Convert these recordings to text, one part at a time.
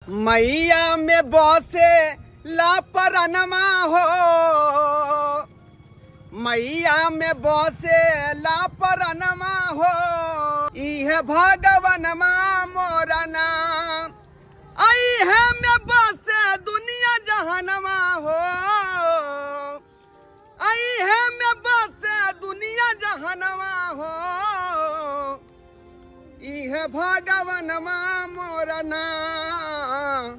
मैया में बसे लापरनमा हो, मैया में बसे लापरनमा हो, इहे भगवनमा मोरा नाम, इहे में बसे दुनिया जहनमा हो, इहे में बसे दुनिया जहनमा हो, इहे भगवनमा मोरा नाम,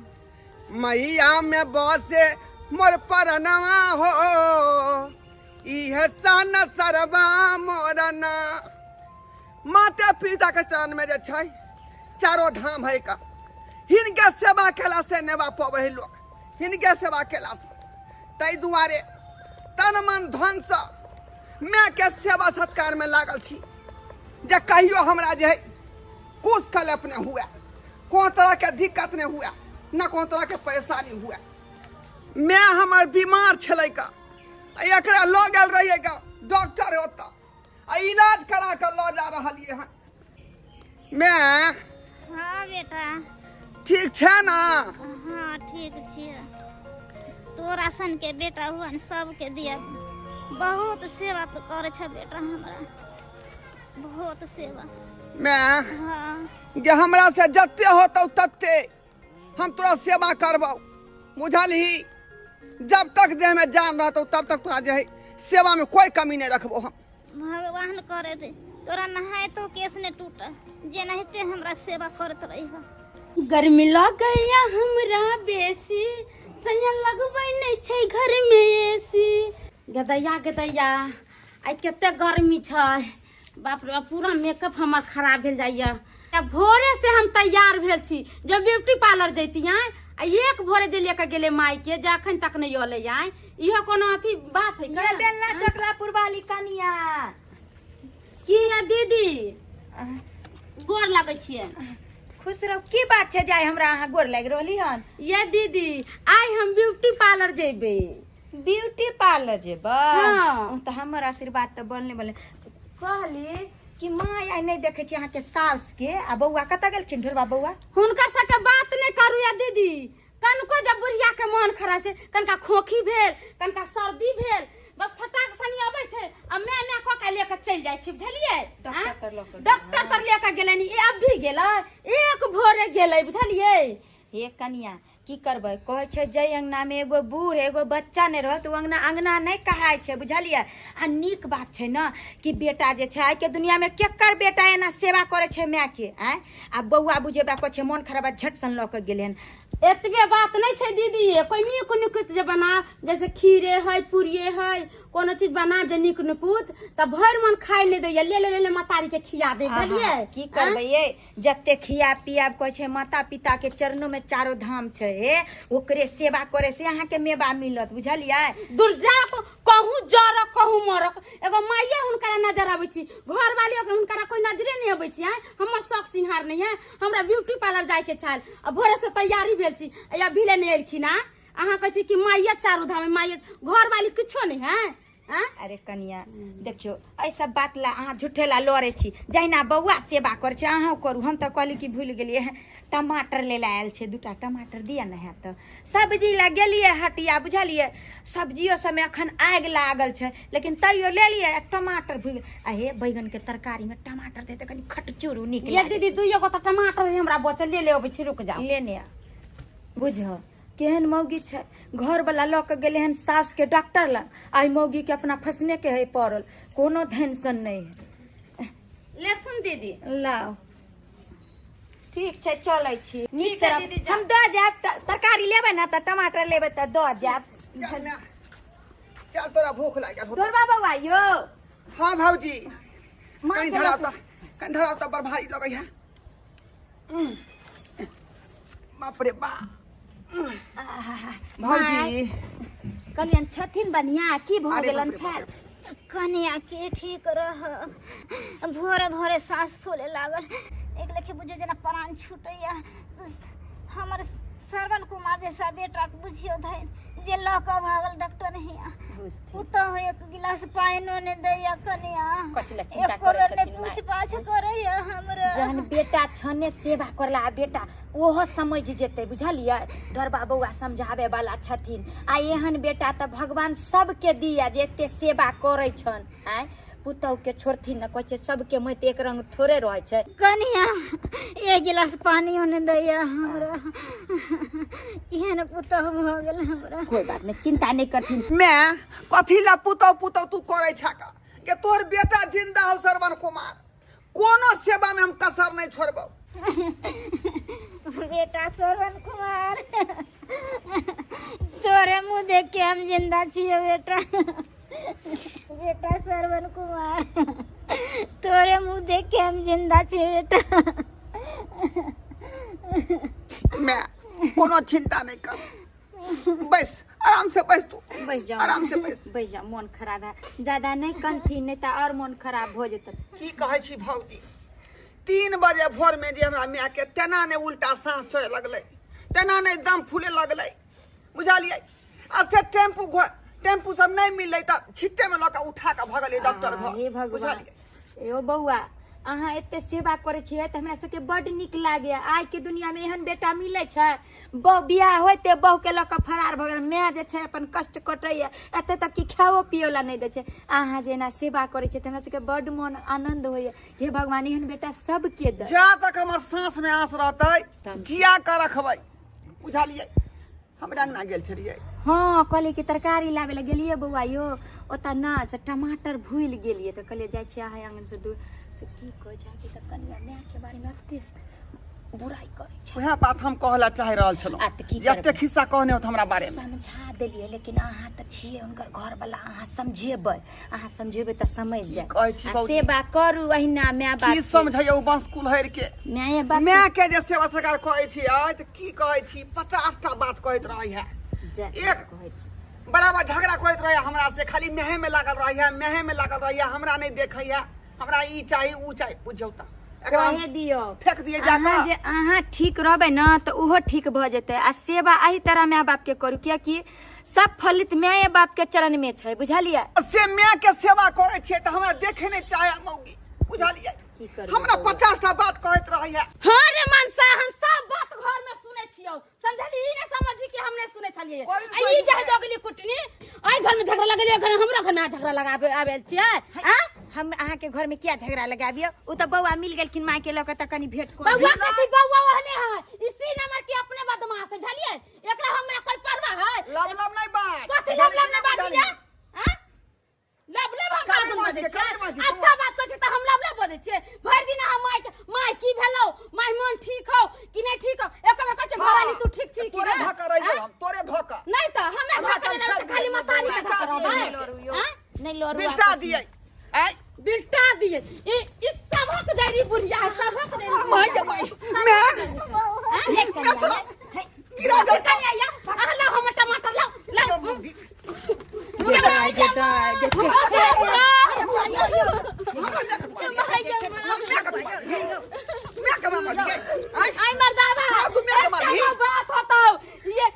मैया में बसे मोर परनवा हो, इहे सन सरबा मोरा नाम। माता पिता के चरण में जे छै चारो धाम है का, हिनके सेवा केला से नेवा पबै है लोग, हिनके सेवा केला से। ताहि दुआरे तन मन धन से माय के सेवा सत्कार में लागल छी जे कहियो हमरा जे है कुछ कलप नहीं हुआ, कोनो तरह के दिक्कत नहीं हुआ, न कोनो तरह के परेशानी हुआ। माय हमर बीमार छलै का, आ एकरा लऽ गेल रहियै का डॉक्टर ओतऽ, आ इलाज करा कऽ लऽ जा रहलियै हन। माय। हाँ बेटा। ठीक छै ना? हाँ ठीक छियै। तोरा सन के बेटा हुआ ने सबके दिया, बहुत सेवा तो करे छै बेटा हमरा, बहुत सेवा। माय। हाँ। गे हमरा से जते होतौ तते हम तोरा सेवा करबौ, बुझलही? जब तक देह में जान रहतौ तब तक तोरा जे है सेवा में कोई कमी नहीं रखबो हम। भगवान करे जे तोरा नहाय तो केस ने टूटा, जेनाहिते हमरा सेवा करत रही। गर्मी लगैया हमरा बेसी, सैया लगबै नहि छै घर में एसी। गदैया गदैया आइ कते गर्मी छै, बाप रे बाप, पूरा मेकअप हमर खराब भेल जाइया। आ भोरे से हम तैयार भेल छी जब ब्यूटी पार्लर जैती आइ, आ एक भोरे जे लेके गेलै माई के, जे अखन तक नहि अलै आइ, इहो कोनो अथी बात है का? ये बेलना चकलापुर वाली कनिया। की या दीदी, गोर लगै छियै। खुश रहो। की बात छै जाय हमरा अहाँ गोर लागि रहली हन? ये दीदी, आइ हम ब्यूटी पार्लर जेबै। ब्यूटी पार्लर जेबै? हाँ। तऽ हमर आशीर्वाद तऽ बनले बनले। कहली कि माँ आइ नहि देखै छी अहाँके साउस के, आ बौआ कतऽ गेलखिन ढोरबा बौआ? हुनकर सबके बात नहि करू या दीदी, कनको जब बुढ़िया के मन खराब छै, कनका खोखी भेल, कनका सर्दी भेल, बस फटाक सनी अबै छै आ मैं मैं कऽ के लेके चलि जाइ छै, बुझलियै? डॉक्टर आँय? तर लऽ कऽ गेलै। डॉक्टर तर लेके गेलै नी, ए अभी गेलै, एक भोरे गेलै, बुझलियै? हे कनिया, की करबै, कहै छै जाहि अङ्गनामे एगो बूढ़ एगो बच्चा नहि रहत ओ अङ्गना अङ्गना नहि कहाइ छै, बुझलियै? आ नीक बात छै ने कि बेटा जे छै, आइके दुनिआमे केकर बेटा एना सेवा करै छै मायके? आँय, आ बौआ बुझेबा कहै छै मोन खराब झट सन लऽ कऽ गेलै हन। एतबे बात नहि छै दीदी, कोइ नीक नुकुत जे बना, जैसे खीरे है, पूरिये है, कोनो चीज बना जे नीक नुकुत तऽ भरि मन खाइ नहि दैया, ले ले ले ले महतारी के खिया दे, बुझलियै? की करबै ये, जते खिया पियाब कहै छै माता पिता के चरणों में चारो धाम छै, हे ओकरे सेवा करे से अहाँके मेवा मिलत, बुझलियै? दुर्जा कहूँ जरक कहूँ मरक, एगो माइये हुनकरा नजर अबै छी, घरवाली ओकरा हुनकरा कोई नजरे नहीं अबै छी। आँय, हमर शौक सिंहार नहीं है, हमरा ब्यूटी पार्लर जाय के छल आ भोरे से तैयारी भेल छी, आ अभी ले नहीं एलखिन। आँ अहाँ कहै छी कि माइये चारू धाम, माइये घरवाली किछो नहीं है? आँय? अरे कनिया देखियो, एहि सब बात ला अहाँ झूठे ला लड़े छी, जहिना बौआ सेवा करै छै अहूँ करू। हम तऽ कहली कि भूलि गेलियै टमाटर ले ला आयल छै, दूटा टमाटर दिअ ने। हैत तऽ सब्जी लए गेलियै हटिया, बुझलियै? सब्जियो सबमे एखन आगि लागल छै, लेकिन तैयो लेलियै आ टमाटर भूलि गेल। आ हे बैगनके तरकारीमे टमाटर दे तऽ कनि खटचूरू नीक ये लागै। दीदी, दुइयो गो तऽ टमाटर है हमरा बचल, ले ले अबै छी, रुक जाओ। लेने आ। बुझ केहन मौगी छै, घरवला लऽ कऽ गेलै हन सासके डॉक्टर लग, आइ मौगीके अपना फसनेके है पड़ल, कोनो टेंशन नहि है। लेथुन दीदी। लाओ, ठीक छै, चलै छी नीक ठीक से। है दीदी, जाउ। हम दऽ जायब, तरकारी लेबै ने तऽ टमाटर लेबै तऽ दऽ जायब। चल माय, चल, तोरा भूख लागल होतौ। तोरबा बौआ यौ। हाँ भौजी। माँ कहीं के धराव लऽ तऽ, कहीं धराव तऽ बड़ भारी लगै है। बाप रे बा। भौजी। कहलियनि छथिन बढ़िआँ की भऽ अरे गेलनि बाप रे बाप। छल? कनिया के ठीक रह, भोरे भोरे साँस फूले लागल, एक लेखे बुझियौ जेना प्राण छूटैया। हमर श्रवण कुमार जैसा बेटाके बुझियौ धनि जे लऽ कऽ भागल डॉक्टर हिया। बुझथिन। पुतहु एक गिलास पानिओ नहि दैया कनिया। कथी लए चिंता एको करै बेर नहि छथिन माय? पूछ पाछ करैया हमरा। जहन बेटा छने सेवा करला आ बेटा ओहो समझ जेतै, बुझलियै? डरबा बौआ समझाबै वाला छथिन। आ एहन बेटा तऽ भगवान सबके दिया जे एते सेवा करै छन। आँय, पुतहु के छोड़थिन ने, कहै छै सबके मत एक रंग थोड़े रहै छै। कनिया एक गिलास पानियो नहि दैया हमरा, केहन पुतहु भऽ गेल हमरा। कोई बात नहि, चिंता नहि करथिन। मैं कथी ला पुतहु पुतहु तू करै छा का के तोहर बेटा जिंदा हो श्रवण कुमार, कोनो सेवा में हम कसर नहीं छोड़बो। बेटा श्रवण कुमार, तोरे मुँह देख के हम जिंदा छियै बेटा। बेटा श्रवण कुमार, तोरे मुँह देख के हम जिंदा छियै बेटा। मैं कोनो चिंता नहीं कर, बैस आराम से बैस तू। बैस जाओ। आराम से बैस। बैस जाओ, मोन खराब है ज्यादा नहीं कनथिन, नहीं तऽ और मोन खराब हो जेतै। की कहै छी भौजी, 3 बजे भोर में जे हमरा माय के तेना ने उल्टा सांस चढ़े लगलै, तेना ने दम फूले लगलै, बुझलियै? आ से टेम्पू टेम्पू सब नहीं मिललै तऽ छिट्टे में लऽ कऽ उठा कऽ भगलियै डॉक्टर घर। हे भगवान। बुझलियै? यो बौआ, अहाँ एते सेवा करै छियै तऽ हमरा सबके बड्ड नीक लागैया। आइ के दुनिया में एहन बेटा मिलै छै? बहु बियाह होइते बहु के लऽ कऽ फरार भऽ गेल, माय जे छै अपन कष्ट कटैया, एते तक कि खाओ पियो ला नहि दै छै। अहाँ जे एना सेवा करै छियै तऽ हमरा सबके बड्ड मोन आनन्द होइया। हे भगवान, एहन बेटा सबके दै। जा तक हमर साँस में आँस रहतै जिया कऽ रखबै, बुझलियै? हमरा अंगना गेल छलियै। हँ, कहलियै कि तरकारी लाबै लए गेलियै बौआ यौ, ओतऽ ने से टमाटर भूलि गेलियै, तऽ कहलियै जाइ छियै अहाँ आङ्गनसँ दूर से। की कहै छै अहाँके तऽ कनिया मायके बारेमे एते बुराइ करै छै। वएह बात हम कहऽ लए चाहि रहल छलहुँ। आ तऽ की जे एते करबै? खिस्सा कहने होत हमरा बारेमे। समझा देलियै, लेकिन अहाँ तऽ छियै हुनकर घरवला, अहाँ समझेबै, अहाँ समझेबै तऽ समझ जायत। कहै छी आ भौजी? सेवा करू अहिना माय बाप की के। समझैया ओ बंस कुल्हरि के? माये बाप माय के जे सेवा सरकार करै छी तऽ की कहै छी, 50टा बात कहैत रहै है। जाय एक कहै छी। बराबर झगड़ा करैत रहै हमरा से, खाली मेहे में लागल रहै है, मेहे में लागल रहै है, हमरा नहीं देखै है, हमरा ई चाही ऊ चाही। बुझियौ तऽ एकरा हम कहे दियौ, फेंक दियै जा अहाँ कऽ। जे अहाँ ठीक रहबै ने तऽ ओहो ठीक भऽ जेतै। आ सेवा एहि तरह माय बाप के करू, कियाकि सब फलित माये बाप के चरण में छै, बुझलियै? से माय के सेवा करै छियै तऽ हमरा देखे नहीं चाहे मौगी, बुझलियै? की करबै हमरा बौआ? 50टा बात कहैत रहै है। हाँ रे मनसा, हम सब बात घर में सुनै छियौ, समझली? ई नहीं समझी कि हम नहीं सुनै छलियै। कोई आ ई जे दोगली कुटनी आई घर में झगड़ा लगलियै, घर हमरो घर ना झगड़ा लगाबे आबेल छियै। आ हम अहाँ के घर में किया झगड़ा लगाबियो? उ तऽ बौआ मिल गेलखिन माय के लऽ कऽ, तऽ कनी भेंट कऽ बौआ कथी बौआ ओहने है, इसी नंबर के अपने बदमाश है, बुझलियै? एकरा हमरा कोई परवाह है? लब लब नहीं बात। कथी लब लब नहीं बाजिया? आ लब लब हम काहे बाजन बाजै बजै छियै? छियै? काहे बाजै छियै? अच्छा बात कहै छै तऽ हम लब लब बजै छियै? भरि दिन हम माय के माय की भेलौ, माय मन ठीक हौ कि नहि ठीक हौ, एक बेर कहै छै घरानी तू ठीक छी कि तोरे नहि? धक्का रहि गेल आँ? हम तोरे धक्का नहि तऽ हमरा हमरा धक्का नहि चल तऽ खाली मतारी के धक्का बिलटा रहबै। दियै। आँ? नहीं लड़ू बिलटा आपस में। दियै आय बिलटा दिए। ई सबक जरी बुढ़िया है, सबक जरी माय गे माय, मैं ले कनिया, ले। हे, गिरा दे। कनिया या अहाँ लाओ हमर टमाटर, लाओ लाओ। गे दाइ, गे दाइ, गे मैं के मार दियै आय। आई मर्दावा, हाँ, तू मेरे के मारबही। एकटा बात होतौ, ये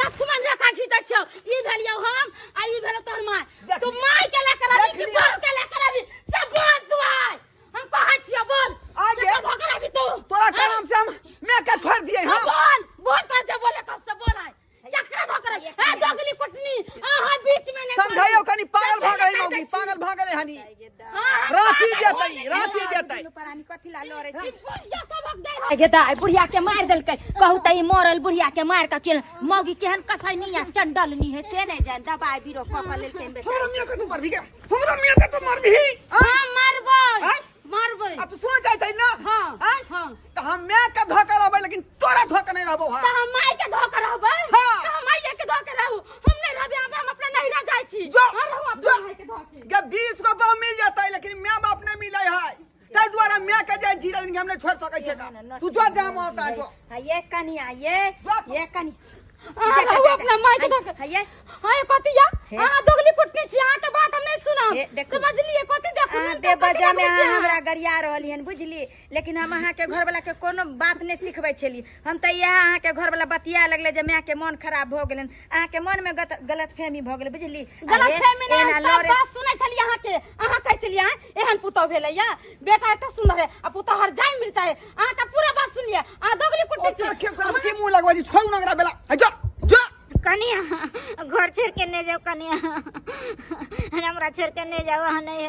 लक्ष्मण रेखा खींचै छौ, ई भेलियौ हम आ ई भेलौ तोहर माय। देख तू लियै। माय के लए कर आबी देख कि लियै। बहू के लए कर आबी से बोल तू। आय हम कहै छियौ, बोल। आ गे। केकरा धोखा आबी तू? तोरा काम से हम मैं के छोड़ दियै हाँ, हम। बोल बोल, तोरा जे बोले कब से बोल। आय केकरा धोखा रही ए दोगली कुटनी, अहाँ बीच में नहीं समझाइयो कनी, पागल भऽ गेलै समझाइयो मौगी, कनी। पागल भऽ गेलै हनी। हाँ, रांची पागल जेतै, भऽ गेलै। रांची जेतै। दुनू प्राणी कथी ला लड़ै छी? ई बुढ़िया सबक दै गे दाइ, बुढ़िया के मारि देलकै। कहू तऽ ई मरल बुढ़िया के मारि कऽ केल मौगी केहन कसैनी आ चंडलनी है से नहि जान, दबाइ बीरो कऽ कऽ लेलकै बेचारी। हमरा मियाँ के तू मारबी गे, हमरा मियाँ के तू मारबी? हाँ, मारबै। आँय? मारबै। आ तू सुन चाहतै ना? हाँ, आँय? हाँ। तऽ हम माय के धोखा रहबै लेकिन तोरा धोखा नहीं रहबो। हाँ, तऽ हम माय के धोखा रहबै? हाँ। तऽ हम माय के धोखा रहू, हम नहीं रहबै, हम अपना नहिरा जाइ छी। जो, हाँ, रहू अपना जो। माय के धोखे। गे 20 गो बहु मिल जेतै लेकिन माय बाप नहीं मिलै है, ताहि दुआरे माय के जे जीरा हम नहीं छोड़ सकै छियै। तू जो जाम होता जो। हाँ, ये कनिया, ये जो। ये कनिया। हाँ, रहू अपना माय के धोखा। हाँ, ये हाँ ये कथी या हे। अहाँ दोगली कुटनी छी अहाँ के बात हम नहीं सुनब हे, देखू। समझलिए कथी देखू अहाँ नहीं तो कथी बेवजह में देखै छी अहाँ अहाँ? हमरा गरिया रहली हन बुझली लेकिन हम अहाँके घरवला के कोनो बात नहि सिखबै छली हम तऽ इएह अहाँके घरवला बतिया लगलै जे मायके मन खराब भऽ गेलनि अहाँके मनमे गलतफहमी भऽ गेलै बुझली गलत फहमी नहीं एना हम सब लड़े बात सुनै छलियै अहाँके अहाँ कहै छलियै आँय, एहन पुतोह भेलै या बेटा एते सुंदर है आ पुतोह हर जाय मिर्चाइ अहाँके पूरा बात सुनलियै अहाँ दोगली कुटै छी ओकर के ओकरा की मुंह लगबै छी छोड़ू ना ओकरा बेला है जो जो कनिया घर छोड़ के नहीं जाओ कनिया हमरा छोड़ के नहीं जाओ अहाँ नहीं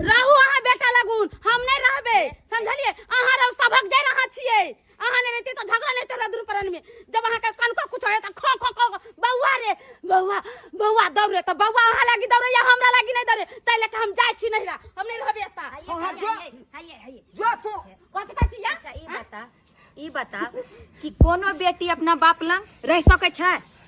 रहू अहाँ बेटा लगून हम नहीं रहबै समझलियै अहाँ रहू सभक जरि अहाँ छियै अहाँ नहीं रहती तो झगड़ा नहीं तोरा दुनू प्राणी में जब अहाँ के कनको कुछ होय त खो खो खो बौआ रे बौआ बौआ दौड़े त बौआ अहाँ लागी दौड़े या हमरा लागी नहीं दौड़े तै लेके हम जाइ छी नहिरा हम नहीं रहबे एता हाँ, हाँ, जो। हाइये हाइये जो तू कथी कहै छी या अच्छा ई बता ई बता कि कोनो बेटी अपना बाप लग रहि सकै छै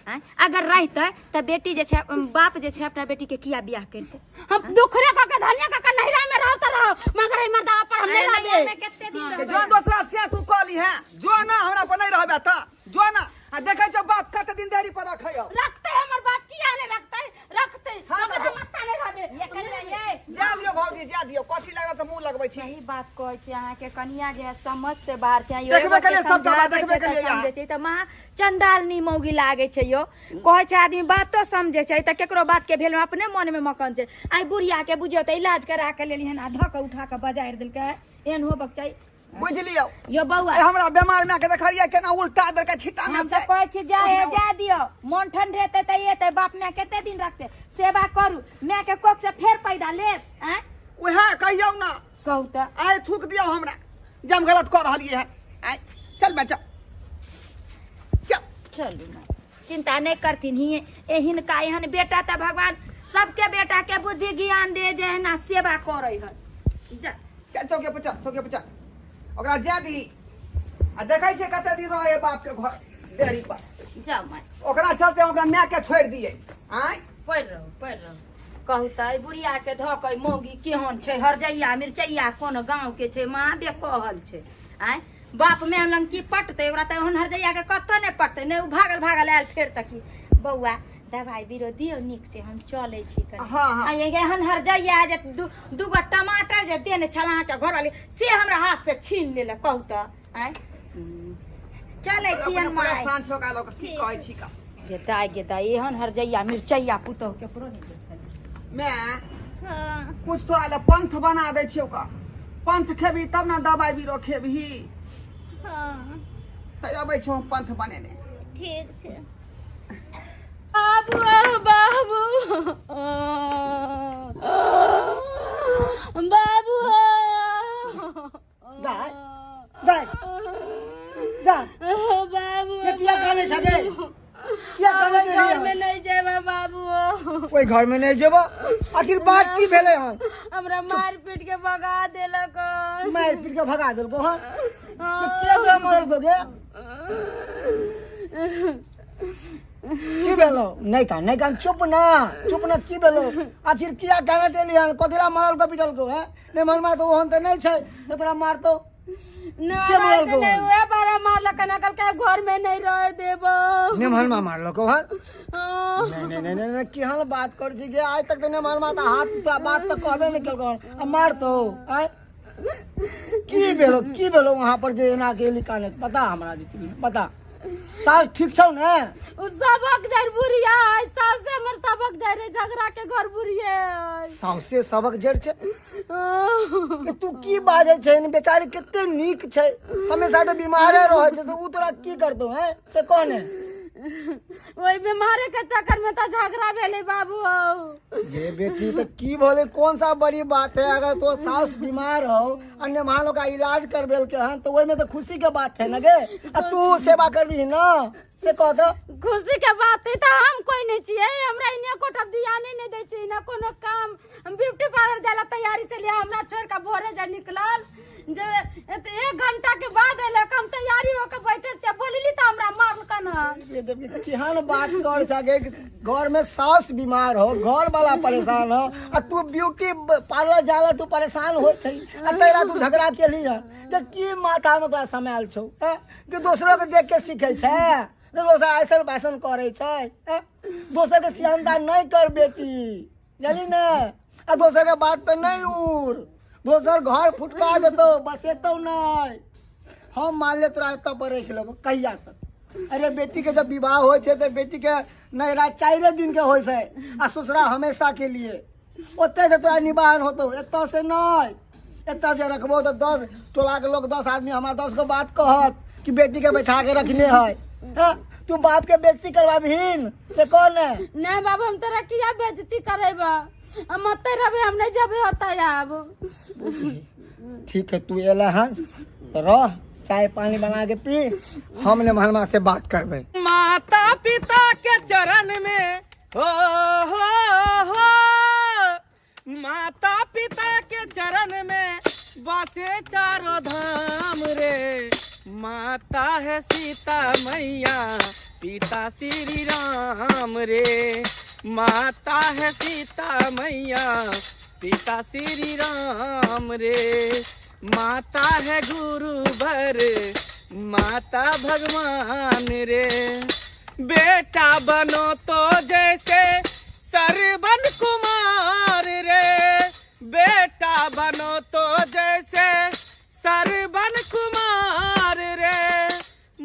आँय? अगर रहितै तऽ बेटी जे छै बाप जे छै अपना बेटी के किया बियाह करितै हम दुखरे कऽ के धनिया कऽ के नहिरा में रहब तऽ रहब मगर एहि मर्दावा पर हम नहीं अरे नैहर रहबे में कते दिन के रहबै? जो दोसरा से तू कहली है जो ना हमरा पर नहीं रहबे त जो ना आ देखै छौ बाप कते दिन देरी पर रखै हो रखते हमर बाप किया नहीं रखते रखते हाँ, मगर हम एत्ता नहीं रहबे ये कनिया ये जा दियौ भौजी जा दियौ कथी लागत मुंह लगबै छी सही बात कहै छी अहाँके कनिया जे है समझ से बाहर छै यौ, देखबे एगो के केलियै सब जगह, समझाबै देखबे छै तऽ केलियै यहाँ। समझै छै तऽ महा चंडालनी मौगी लागै छै यौ कहै छै आदमी बातो समझै छै तऽ केकरो बात के भेल अपने मन में मकन छै आइ बुढ़िया के बुझियौ तऽ इलाज करा के लेली हन आ धऽ के उठा के बजारि देलकै एहन होबक चाही बुझलियौ यौ बौआ ए हमरा बेमार माय के देखलियै केना उल्टा देलकै छिट्टा में हम से तऽ कहै छी जाए हे जाए दियौ मन ठंडेतै तऽ एतै बाप माय कते दिन रखतै सेवा करू माय के कोख से फेर पैदा लेब आँय उएह कहियौ ना कहू तऽ आइ थूक दियौ हमरा जे हम गलत कऽ रहलियै है आइ चल बच्चा चल चलू ना चिंता नहि करथिन हिये ए हिनका एहन बेटा तऽ भगवान सबके बेटा के बुद्धि ज्ञान दे जे एना सेवा करै है जा चल चौके पर चल चौके पर चल ओकरा जाय दही आ देखै छियै कते दिन रहै बाप के घर देरी पर जाओ माय ओकरा चलते हम अपना माय के छोड़ि दियै आँय पढ़ि रहू पढ़ि रहू कहू तऽ एहि बुढ़िया के धऽ कऽ मौगी केहन छै हरजैया मिरचैया कोन गाँव के छै महाबे कहल छै आँय बाप माय लग की पटतै ओकरा तऽ ओहन हरजैया के कतौ नहि पटतै नहि ओ भागल भागल आयल फेर तऽ की बौआ दवाइ बीरो दियौ नीक से हम चलै छी कनि हाँ, हाँ। आ एहन हरजैया जे दू दूगो टमाटर जे देने छल अहाँके घरवाली से हमरा हाथ से छीन लेलक कहू तऽ आँय चलै छी अपने हम माय परेशान छौ ओकरा लऽ कऽ की कहै छी का गे दाइ गे दाइ एहन हरजैया मिरचैया पुतोह केकरो नहि देखल माय हाँ कुछ थोड़ा ले पंथ बना दै छियौ का पंथ खेबही तब ने दवाइ बीरो खेबही हाँ तऽ अबै छौ हम पंथ बनेने ठीक छै बाबू बाबू बाबू दाइ दाइ जा बाबू ये किया काने छगे किया काने दे घर में रही नहीं जेबा बाबू ओहि घर में नहीं जेबो आखिर बात की भेलै हन हमरा मार पीट के भगा देलक हन। मारि पीट के भगा देलको हन तो के तोरा मारलको गे की भेलो नहीं कान नहीं कान चुप ना चुप ना की भेलो आखिर किया काने देली हन कथी ला मारलको पीटलको हैं नहीं मरमा तो ओहन तऽ नहि छै जे तोरा मारतौ नहीं के मारलकौ नहीं उहे बारा मारलक हन कहलकै आब घर में नहीं रह देबो नहीं मरमा मारलको हन हाँ। नहीं नहीं नहीं नहीं, नहीं केहन बात कर छी गे आइ तक तऽ नहीं मरमा तऽ हाथ तऽ बात तऽ कहबे नहि केलको हन आ मारतौ आँय की भेलो की भेलो वहाँ पर जे एना गेली काने बता हमरा जे बता सास ठीक छौ ने उ सबक जड़ बुढ़िया है सबसे हमर सबक जड़ रे झगड़ा के घर बुढ़िए है साउसे सबक जड़ छै कि तू की बाजै छै ने बेचारी कते नीक छै हमेशा तऽ बीमारे रहै छै तऽ उ तोरा की करतौ हैं से कह ने ओहि बीमारे के चक्कर में तऽ झगड़ा भेलै बाबू हौ ये बेटी तो की बोले कौन सा बड़ी बात है अगर तो सास बीमार हो अन्य मानो का इलाज करबेल के हन तो ओहि में तो खुशी के बात है ना गे आ तू सेवा करबी ना से कह दो खुशी के बात है तऽ हम कोई नहीं छियै हमरा इने कोटब ध्याने नहीं दै छै ना कोनो काम हम ब्यूटी पार्लर जाला तैयारी चलिए हमरा छोड़ के भोरे जा निकलल जे एक घंटा के बाद एलक हम तैयारी होके बैठल छियै बोलली तऽ हमरा मारलकन हन ये देखी केहन बात कर सके घर में सास बीमार हो घर वाला परेशान हो आ तू ब्यूटी पार्लर जाला तू परेशान हो छै आ तैरा तू झगड़ा केली है जे की माथा में तोरा समायल छौ हैं कि दोसरो के देख के सीखे छै नहि दोसर ऐसन वैसन करै छै हैं? दोसर के सियानता नहि कर बेटी, जानली ने? आ दोसर के बात पे नहीं उड़, दोसर घर फुटका देतो, बसेतो नहीं। हम मान ले तोरा एतऽ पर रखि लेबो कहिया तक? अरे बेटी के जब विवाह होइ छै तऽ बेटी के नैहरा 4 दिन के होइ छै आ ससुरा हमेशा के लिए। ओतऽ से तोरा निवाहन होतौ, एतऽ से नहि। एतऽ जे रखबो तऽ 10 टोला के लोग, 10 आदमी हमरा 10 गो बात कहत कि बेटी के बैठा के रखने है। हाँ? तू बाप के बेइज्जती करवाबहीन से कौन है? नहीं बाबू, हम तोरा किया बेइज्जती करेबा? हम ओते रहबे, हम नहीं जबे होता आब। ठीक है, तू एला हन तो रह, चाय पानी बना के पी, हम ने महलमा से बात करबे। माता पिता के चरण में हो हो हो, माता पिता के चरण में बसे चारों धाम रे। माता है सीता मैया, पिता श्री राम रे। माता है सीता मैया, पिता श्री राम रे। माता है गुरुवर, माता भगवान रे। बेटा बनो तो जैसे सरवन कुमार रे। बेटा बनो तो जैसे सरवन कुमार रे।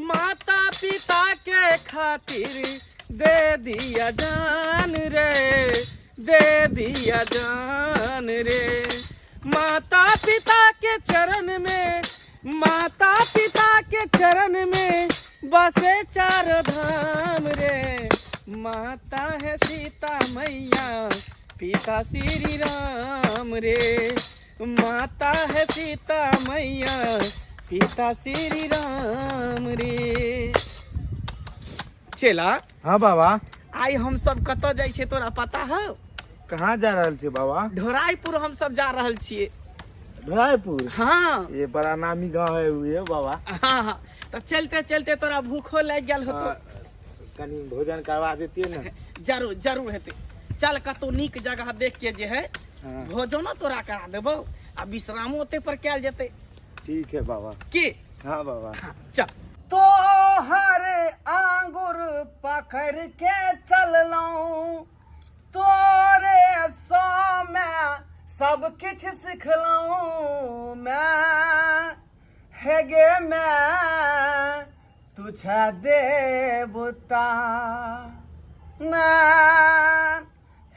माता पिता के खातिर दे दिया जान रे, दे दिया जान रे। माता पिता के चरण में, माता पिता के चरण में बसे चार धाम रे। माता है सीता मैया, पिता श्री राम रे। माता है सीता मैया, पिता श्री राम रे। चेला। हाँ बाबा। आइ हम सब कतऽ जाइ छियै तोरा पता हौ? कहाँ जा रहल छियै बाबा? ढोराईपुर हम सब जा रहल छियै। ढोराईपुर? हाँ। ये बड़ा नामी गांव है ये बाबा। हाँ हाँ, तऽ चलते चलते तोरा भूखो लागि गेल होतो। हाँ, कनी भोजन करवा देतियै ने। जरूर जरूर हेतै, चल कतौ नीक जगह देख के जे है हाँ। भोजनो तोरा करा देबौ आ विश्रामो ओते पर कयल जेतै। ठीक है बाबा। की? हाँ बाबा। चल। तोहर आंगुर पकड़ के चललहुँ, तोरे समे सब किछु सिखलहुँ मैं, हे गे मैं तुझे देवता मैं,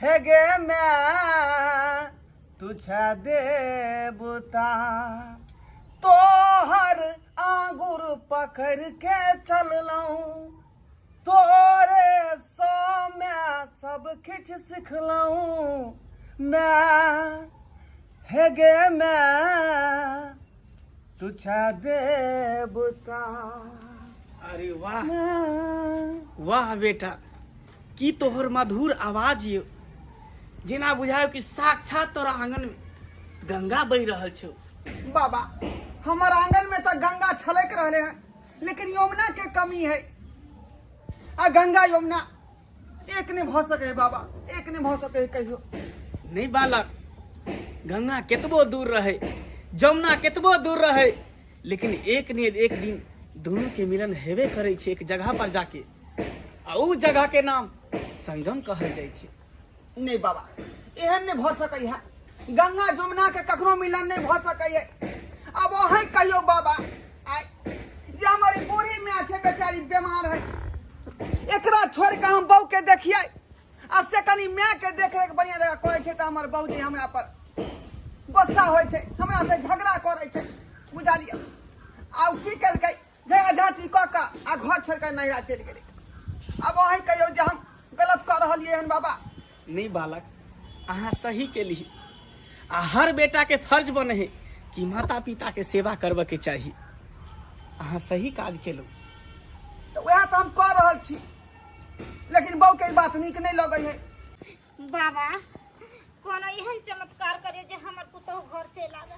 हे गे मैं तुझे देवता। तोहर आंगुर पकड़ के चललहुँ, तोरे समे सब किछु सिखलहुँ मैं, हे गे मैं तुझे देवता। अरे वाह वाह बेटा, की तोहर मधुर आवाज यो, जेना बुझायो कि साक्षात तोरा आंगन में गंगा बहि रहल छौ। बाबा, हमर आंगन में तो गंगा छलक रहले हैं, लेकिन यमुना के कमी है। आ गंगा यमुना एक नहीं भ सके है बाबा, एक नहीं भ सके है कहियो नहीं। बालक, गंगा केतबो दूर रहे, जमुना केतबो दूर रहे, लेकिन एक ने एक दिन दोनों के मिलन हेबे करे छै एक जगह पर जाके, आ उ जगह के नाम संगम कहल जाइ छै। नहीं बाबा, एहन नहीं भ सकै है, गंगा जमुना के कखनो मिलन नहीं भ सकै है। अब अहीं कहियो बाबा, आय जे हमर ई बूढ़ी माय छै बेचारी बीमार है, एकरा छोड़ के हम बहू के देखिए आ से कनी माय के देखे के बढ़िया जगह कहै छै तऽ हमर बहूजी हमरा पर गुस्सा होइ छै, हमरा से झगड़ा करै छै, बुझलियै? आ उ की केलकै, झगड़ा झाँटी कऽ कऽ आ घर छोड़ कऽ नैहरा चलि गेलै। आब अहीं कहियौ जे हम गलत कऽ रहलियै हन बाबा? नहीं बालक, अहाँ सही केली, आ हर बेटा के फर्ज बने है कि माता पिता के सेवा करबऽ के चाही। अहाँ सही काज केलहुँ। तऽ वएह तऽ हम कऽ रहल छी, लेकिन बहू के ई बात नीक नहि लगै है। बाबा, कोनो एहन चमत्कार करियो जे हमर पुतोहु घर चलि आबे।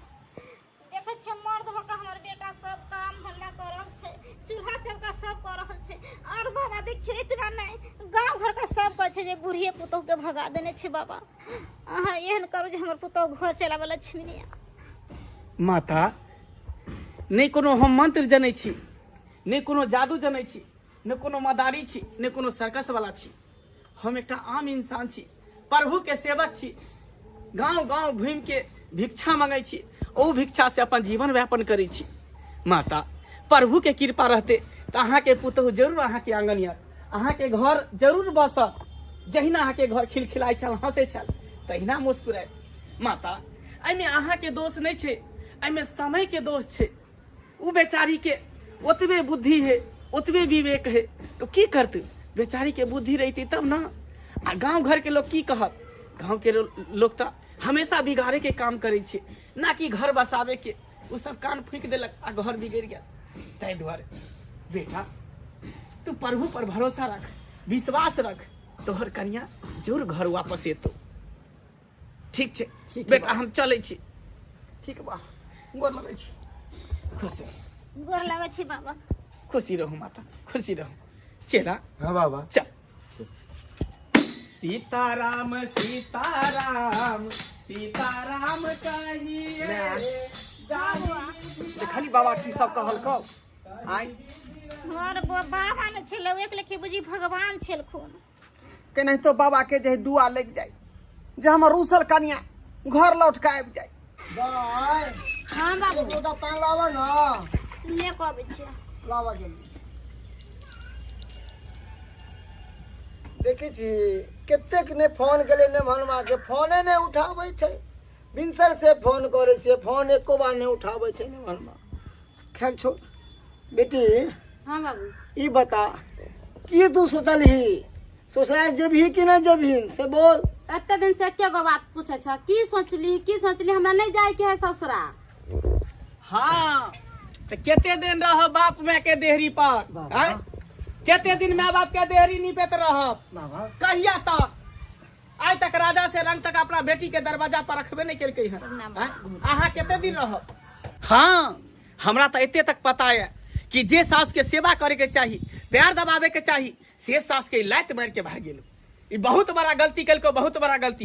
देखै छियै मर्द भऽ कऽ हमर बेटा सब काम धंधा कऽ रहल छै, चूल्हा चौका सब कऽ रहल छै। और बाबा देखियौ, इतना नहि, गाँव घरके सब कहै छै जे बुढ़िए पुतोहुके भगा देने छै। बाबा, अहाँ एहन करू जे हमर पुतोहु घर चलि आबे लक्ष्मीनिया। माता, नहि कोनो हम मंत्र जनै छी, नहि कोनो जादू जनै छी, ने कोनो मदारी छी ने कोनो सर्कस वाला छी। हम एकटा आम इंसान छी, प्रभु के सेवक छी, गांव गांव घूमि के भिक्षा मंगै छी, ओ भिक्षा से अपन जीवन व्यापन करै छी। माता प्रभु के कृपा रहते तऽ अहाँके पुतहु जरूर अहाँके आंगन आयत, अहाँके घर जरूर बसत। जहिना अहाँके घर खिलखिलाइ छल, हंसै छल, तहिना मुस्कुराइत। माता एहिमे अहाँके दोष नहि छै, एहिमे समय के दोष छै। ओ बेचारी के ओतबे बुद्धि है, ओतबे विवेक है, तो की करते? बेचारी के बुद्धि रहती तब ना। आ गांव घर के लोग की कहत? गांव के लोग तो हमेशा बिगाड़े के काम करे छे, ना कि घर बसावे के। वो सब कान फूक देलक आ घर बिगड़ गया। ताहि दुआरे बेटा तू प्रभु पर भरोसा रख, विश्वास रख, तोहर कन्या जरूर घर वापस एतो। ठीक छै ठीक बेटा, हम चलै छी। ठीक बा, गोर लगै छी। खुश रहू। गोर लगै छी बाबा। खुशी रहू माता, खुशी रहू। चेला। हाँ बाबा। चल। सीताराम सीताराम सीताराम कहिए। देखली बाबा की सब कहलकौ? आय हमर बाबा ने छलै एक लेखे बुझी भगवान छलखुन। केनाहितो बाबा के जे दुआ लग जाए जे हमर रूसल कनिया घर लौट के आबि जाए। बाय। हाँ बाबू। एक लोटा पानि लाबऽ ने। ले के अबै छियै। लाबऽ जल्दी। देखै छी कतेक ने फोन केले ने भनमा के फोने नहि उठाबै छै। भिनसर से फोन करै छियै, फोन एको बार नहि उठाबै छै ने भनमा। खैर छोड़ बेटी। हाँ बाबू। ई बता की तू सोचलही, ससुराल जेबही कि नहि जेबही से बोल। एते दिन से एके गो बात पूछे छ, की सोचली की सोचली? हमरा नहीं जाए के है ससुरा। हाँ तो केते दिन रह बाप माय के देहरी पर? बाबा। आँय? केते दिन माय बाप के देहरी निपेत रहब? बाबा। कहिया तक? आइ तक राजा से रंग तक अपना बेटी के दरवाजा पर रखबे नहीं केलकै हन। आँय? अहाँ केते दिन रहब? हाँ हमरा तो एते तक पता है कि जे सास के सेवा करे के चाही, पैर दबावे के चाही, से सास के लात मार के भाग गेलो। ई बहुत बड़ा गलती केलको, बहुत बड़ा गलती।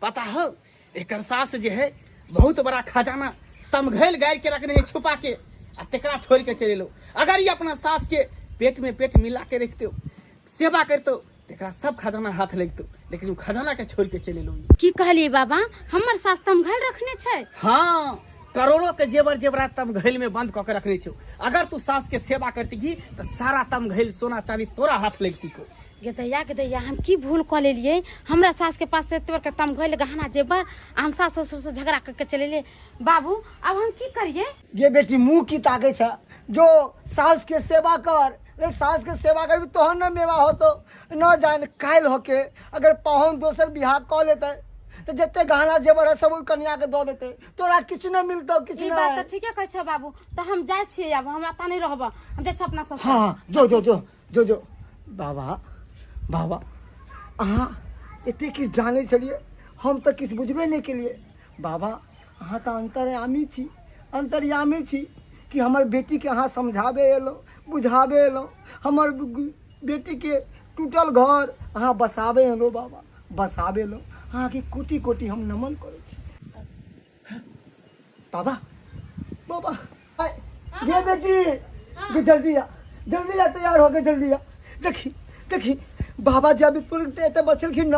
पता हो एकर सास जे है बहुत बड़ा खजाना तमघैल गाड़ के रखने है छुपा के, आ तेकरा छोड़ के चले लो। अगर ये अपना सास के पेट में पेट मिला के रखते हो, सेवा करते हो, तेकरा सब खजाना हाथ लगते, लेकिन वो खजाना के छोड़ के चले लो। की कहलिए बाबा, हमर सास तमघैल रखने छै? हाँ, करोड़ों के जेवर जेवरात तमघैल में बंद कऽ के रखने छौ। अगर तू सास के सेवा करती तो सारा तमघैल सोना चांदी तोरा हाथ लगती को। गेदैया गेदैया, हम की भूल कऽ लेलियै? हमरा सास के पास से एते बड़का तमघैल गहना जेवर, आ हम सास ससुर से झगड़ा करके चले एलियै। बाबू अब हम की करियै? ये बेटी मुंह की ताके छ, जो सास के सेवा कर, रे सास के सेवा करबी तोहन न मेवा होतो। न जान काल्हि होके अगर पाहुन दोसर बियाह कऽ लेतै तऽ जते गहना जेवर है सब ओहि कनिया के दऽ देतै, तोरा किछु नहि मिलतौ, किछु ई बात नहि। तऽ ठीके कहै छौ बाबू। तऽ हम जाइ छियै आब, हम एतऽ नहि रहब, हम जाइ छियै अपना ससुर। हाँ जो जो जो जो जो। बाबा बाबा अहाँ एते किछु जानै छलियै, हम तऽ किछु बुझबे नहि केलियै। बाबा अहाँ तऽ अन्तर्यामी छी, अन्तर्यामी छी कि हमर बेटीके अहाँ समझाबे एलहुँ, बुझाबे एलहुँ। हमर बेटीके टूटल घर अहाँ बसाबे एलहुँ बाबा, बसाबे एलहुँ। अहाँके कोटि कोटि हम नमन करै छी बाबा। बाबा गे बेटी गे, जल्दी आ, जल्दी आ, तैयार होके जल्दी आ। देखी देखी बाबा जी अभी तुरंत एते बचलखिन ना,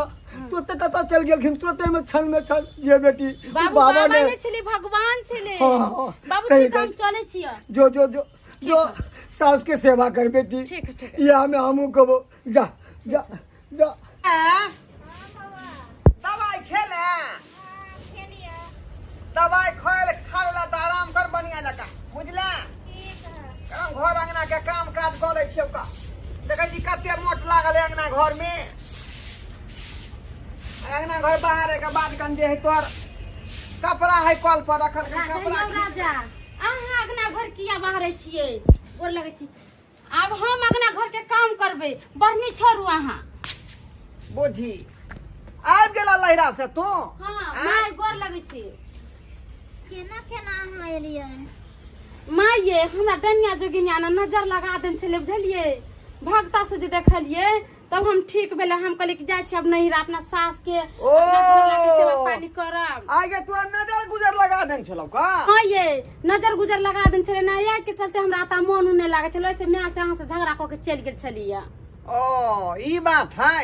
तुरंत कतऽ चल गेलखिन, तुरंत में क्षण में क्षण। ये बेटी बाबू बाबा बाबा ने नहि छलै, भगवान छलै। हाँ, हाँ, बाबू सही ठीक, हम कहै। चलै छियै। जो जो जो जो सास के सेवा कर बेटी। ठीक है, ठीक है। या में हमू कहबो, जा जा जा। दवाई खेले? दवाई खोल खा लेला तऽ आराम कर बढ़िया जकाँ, बुझले? काम घर अंगना के काम काज कऽ लै छियौ। का देखै छी कते मोट लागल है अंगना घर में। अंगना घर बाहर के बाद कन जे है तोहर कपड़ा है कल पर रखल कन राजा कपड़ा यौ राजा, अहाँ अंगना घर किया बाहरै छियै? गोर लगै छी। आब हम अंगना घर के काम करबै, बढ़नी छोड़ू अहाँ। बुझी आबि गेला लहिरा से तू? हाँ। आँय? माय गोर लगै छी। केना केना अहाँ एलियै? माय ये, हमरा डनिया जोगिनिया ने नजर लगा देने छलै, बुझलियै? भगता से जे देखलियै तब हम ठीक भेलै। हम कहलियै कि जाइ छी अब नैहरा अपना सास के, ओ। अपना घरवाला के सेवा पानी करब। आगे तोरा नजर गुजर लगा देने छलौ का? हाँ ये नजर गुजर लगा देने छलै ना, इएह के चलते हमरा आता मोन उन नहि लागै छलै, ओहिसे माय से अहाँ से झगड़ा कऽ के चलि गेल छलियै। ओ ई बात है,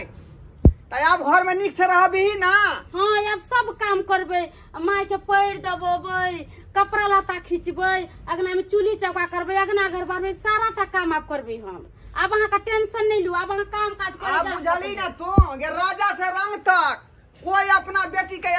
तऽ आब घर में नीक से रहबही ना? हाँ, आब सब काम करबै, माय के पैर दबेबै, कपड़ा लत्ता खींचबै, अगना में चूल्ही चौका करबै, अगना घर बारबै, सारा टा काम आब करबै हम। आब अहाँके टेंशन नहीं लू, आब अहाँ काम काज करे आब जा बुझली सकबै। ना तू गे, राजा से रंग तक कोई अपना बेटी के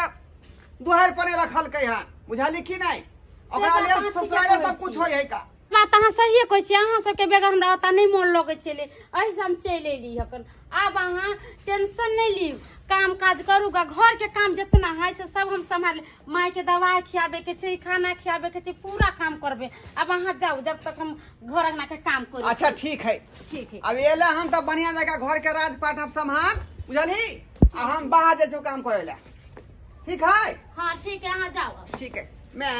दुहार पर नहीं रखलकै हन, बुझली कि नहीं? ओकरा बात लेल अहाँ ठीके ससुराले कहै सब कुछ छी। होय है का। बात अहाँ सहिए कहै छी, अहाँ सबके बगैर हमरा ओतऽ नहि मोन लगै छलै, एहिसँ हम चलि एली हकन। आब अहाँ टेंशन नहि लिउ, काम काज करू गा, घर के काम जितना है से सब हम सम्हाल, माय के दवाई खियाबे के छै, खाना खियाबे के छै, पूरा काम करबै। आब अहाँ जाउ, जब तक हम घर अंगना के काम करू। अच्छा ठीक है। ठीक है। अब एला हम तऽ बढ़िया जगह घर के राजपाट हम सम्हाल, बुझलही? आ हम बाहर जाइ छौ काम करे ला, ठीक है? हाँ ठीक है, अहाँ जाउ। ठीक है, मैं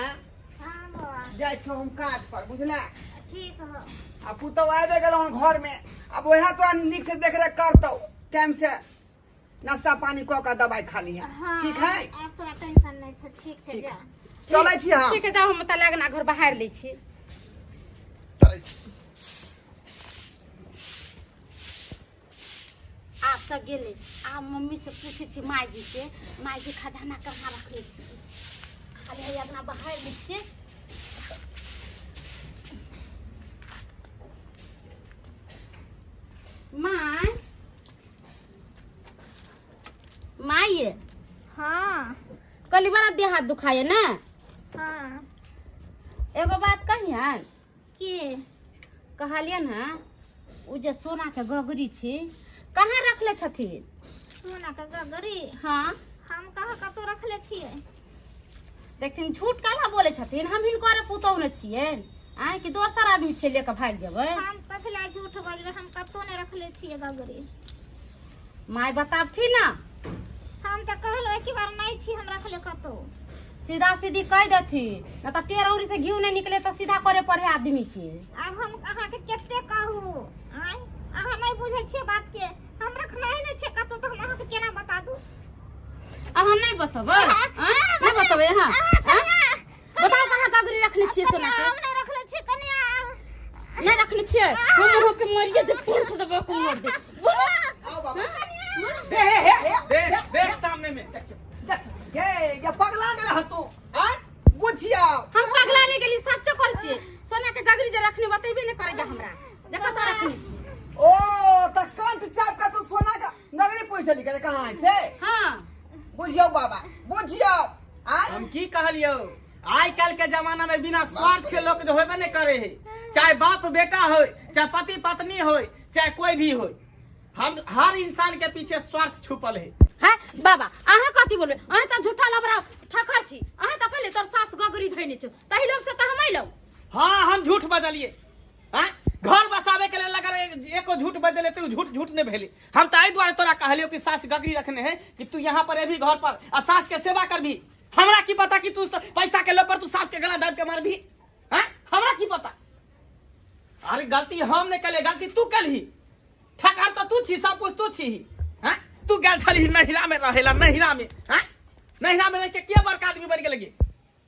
हाँ बौआ। जाइ छौ हम काज पर, बुझला? ठीक हो। आ पुतहु आबि गेलौ हन घर में, अब वएह तोरा नीक से देख रेख करतौ, टाइम से नाश्ता पानी कऽ के दवाई खा लिहे। हाँ। ठीक है। आब तोरा टेंशन नहीं छै, ठीक छै। ठीक। जा। चलै छी हम। ठीक है, जाउ, हम तऽ अंगना घर बाहर लै छी। चलै छी। आब तऽ गेलै, आब मम्मी से पूछै छी माय जी से, माय जी खजाना कहाँ रखने छी? खाली है अंगना बाहर लै छियै। माय, माय ये। हाँ। कहली बड़ा देह हाथ दुखाए ना? हाँ। एगो बात कहियन? की? कहलियन हँ, उ जे सोना के गगरी छै कहाँ रखले छथिन? सोना के गगरी? हाँ। हम कहाँ कतौ रखले छियै। देखथिन, झूठ काला बोले छथिन? हम हिनकर पुतहु ने छियै आँय कि दोसर आदमी छै लेके भागि जेबै? हम कथी लए झूठ बजबै? हम कतौ नहि रखले छियै गगरी। माय बताबथिन ना। हम तऽ कहलहुँ एक बार, नहि छी हम रखले कतौ। सीधा सीधी कह देथिन न तऽ टेर औरी से घी नहीं निकले तऽ सीधा करे पड़े आदमी के। आब हम अहाँके कते कहू? आँय, अहाँ नहि बुझै छियै बात के। हम रखले ही नहि छियै कतौ, तऽ हम अहाँके केना बता दू? अहाँ नहीं बतेबै? आँय? नहीं बतेबै अहाँ? आँय? बताउ, कहाँ गगरी रखने छियै सोना के? हम नहि रखले छियै कनिया। नहीं रखने छियै? हम अहाँ के मरिए जे पूछ देबै को मर दे। आओ बाबा। देख देख सामने में। देख हे, ये पगला गेल हन तू आँय बुझिया? हम पगला नहीं गेली, सच्चो कर छियै। सोना के गगरी जे रखने बतेबे नहीं करेगा हमरा, देखो तो रखने छी। ओ त कंठ चाप के तू सोना का नगरी पैसा निकले कहाँ से? हाँ। बुझियौ बाबा, बुझियौ आँय। हम की कहलियौ, आइ काल्हि के जमाना में बिना स्वार्थ के लोग होबे नहीं करे है, चाहे बाप बेटा हो, चाहे पति पत्नी हो, चाहे कोई भी हो, हम हर इंसान के पीछे स्वार्थ छुपल है। है बाबा, अहाँ कथी बोलबै? अहाँ तऽ झूठा लबड़ा ठकर छी। अहाँ तऽ कहलियै तोर सास गगरी धैने छौ, ताहि लोभ से तऽ हम अयलहुँ। हाँ, हम झूठ बजलिए आँय? घर बसावे के लेल अगर एको झूठ बजले तो झूठ झूठ नहीं भेले। हम तो एहि दुआरे तोरा कहलियो कि सास गगरी रखने है कि तू यहाँ पर अभी घर पर आ सास के सेवा करबी। हमरा की पता कि तू पैसा के लोभ पर तू सास के गला दाब के मारबी? आँय? हमरा की पता? अरे गलती हम नहीं कलिए, गलती तू कलही। ठकार तो तू छी, सब कुछ तू छी। आँय? तू गेल छलही नहिरा में रहेला, नहिरा में। आँय? नहिरा में रह के के बड़का आदमी बन गेलगी?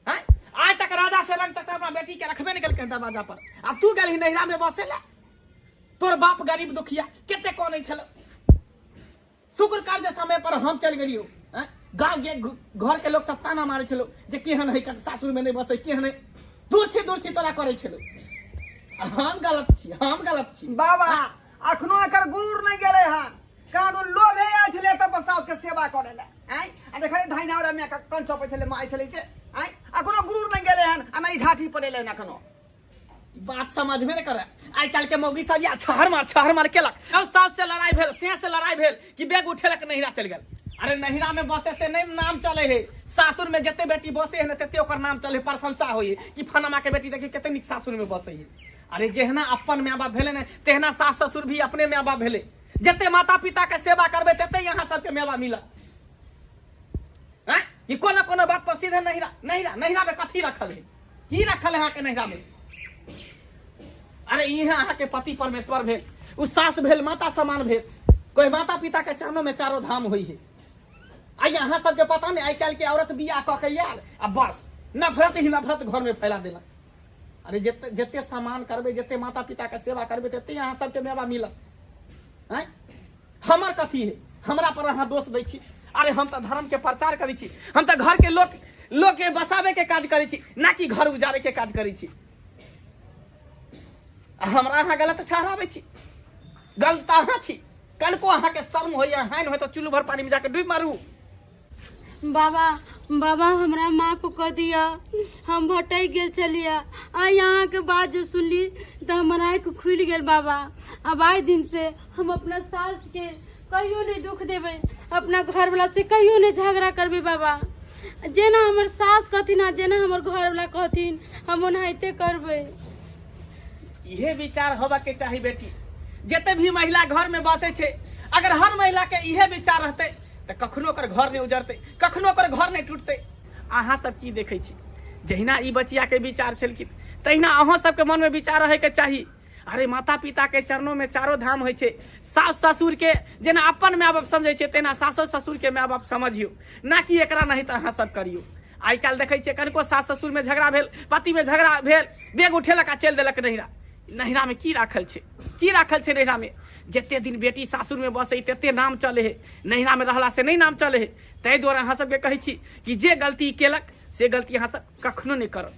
आँय? आइ तक राजा से रंग तक अपना बेटी के रखबे नहीं केलकै दरवाजा पर, आ तू गेलही नहिरा में बसे ला। तोर बाप गरीब दुखिया कते कनै छल। शुक्र कर जे समय पर हम चल गेलियो। आँय? गाँव के घर के लोग सब ताना मारे छलो जे केहन है, सासुर में नहीं बसे, केहन है, दूर छी दूर छी तोरा करे छलो। हम गलत छी, हम गलत छी। बाबा, अखनो एकर गुरूर नहीं गेलै हन, कारण लोभे आयल छलै एतऽ पर सासु के सेवा करे लए। आँय, आ देखै धाइ धावरा माय के कंठ चपै छलै, माय छलै से। आँय, अखनो गुरूर नहीं गेलै हन आ नहि ढाठी पड़ेलै हन अखनो। ई बात समझबे नहि करे आइ काल्हि के मौगी सब, या छहर मार केलक। अब सास से लड़ाई भेल, से से लड़ाई भेल कि बैग उठेलक नहिरा चलि गेल। अरे नहिरा में बसे से नहीं नाम चले है, सासुर में जते बेटी बसे है ने तते ओकर नाम चले, प्रशंसा होई है कि फलाना के बेटी देखी कते नीक सासुर में बसे है। अरे जेहना अपन माय बाप भेले ने तेहना सास ससुर भी अपने माय बाप भेले। जते माता पिता के सेवा करबे तते यहाँ सबके मेवा मिलत। हैं? ई कोनो कोनो बात पर सीधे नहिरा नहिरा नहिरा में कथी रखल है? की रखल है अहाँके नहिरा में? अरे इहे अहाँके पति परमेश्वर भेल, उ सास भेल माता समान भेल। कोई माता पिता के चरणों में चारो धाम होई है। आइ अहाँ सबके पता नहीं, आइ काल्हि के औरत बियाह कऽ के आयल आ बस नफरत ही नफरत घर में फैला देलक। अरे जते जते सम्मान करबै, जते माता पिता के सेवा करबै, तते अहाँ सबके मेवा मिलत। आँय, हमर कथी है, हमरा पर अहाँ दोष दै छी? अरे हम तऽ धर्म के प्रचार करै छी, हम तऽ घर के लोक लोक के बसाबे के काज करै छी, ना कि घर उजाड़े के काज करै छी। आ हमरा अहाँ गलत ठहराबै छी? गलत तऽ अहाँ छी। कनको अहाँके शर्म होइए, हानि होय तऽ चुल्लू भर पानी में जाके डूबि मारू। बाबा, बाबा, हमरा माफ कऽ दिअ, हम भटकि गेल छलियै। आइ अहाँके बात जे सुनली तऽ हमर आँखि खुलि गेल बाबा। आब आइ दिनसँ हम अपना सासके कहियो नहि दुख देबै, अपना घरवला से कहियो नहि झगड़ा करबै बाबा। जेना हमर सास कहथिन आ जेना हमर घरवला कहथिन, हम ओनाहिते करबै। इहे विचार होबा के चाही बेटी। जते भी महिला घर में बसै छै, अगर हर महिला के इहे विचार रहतै तऽ कखनो ओकर घर नहि उजड़तै, कखनो ओकर घर नहि टूटतै। अहाँ सब की देखै छी? जहिना ई बचिया के विचार छलखिन, तहिना अहाँ सबके मन में विचार रहै के चाही। अरे माता पिता के चरणों में चारो धाम होइ छै। सास ससुर के जेना अपन माय बाप समझै छै, तहिना सासो ससुर के माय बाप समझियौ, ना कि एकरा नहीं तऽ अहाँ सब करियौ। आइ काल्हि देखै छियै, कनिको सास ससुर में झगड़ा भेल, पति में झगड़ा भेल, बेग उठेलक आ चलि देलक नैहरा। नैहरा में की राखल छै, की राखल छै नैहरा में? जते दिन बेटी सासुर में बसै तते नाम चले है, नैहरा में रहला से नहीं नाम चले है। ताहि दुआरे अहाँ सबके कहै छी कि जे गलती केलक से गलती अहाँ सब कखनो नहि करब।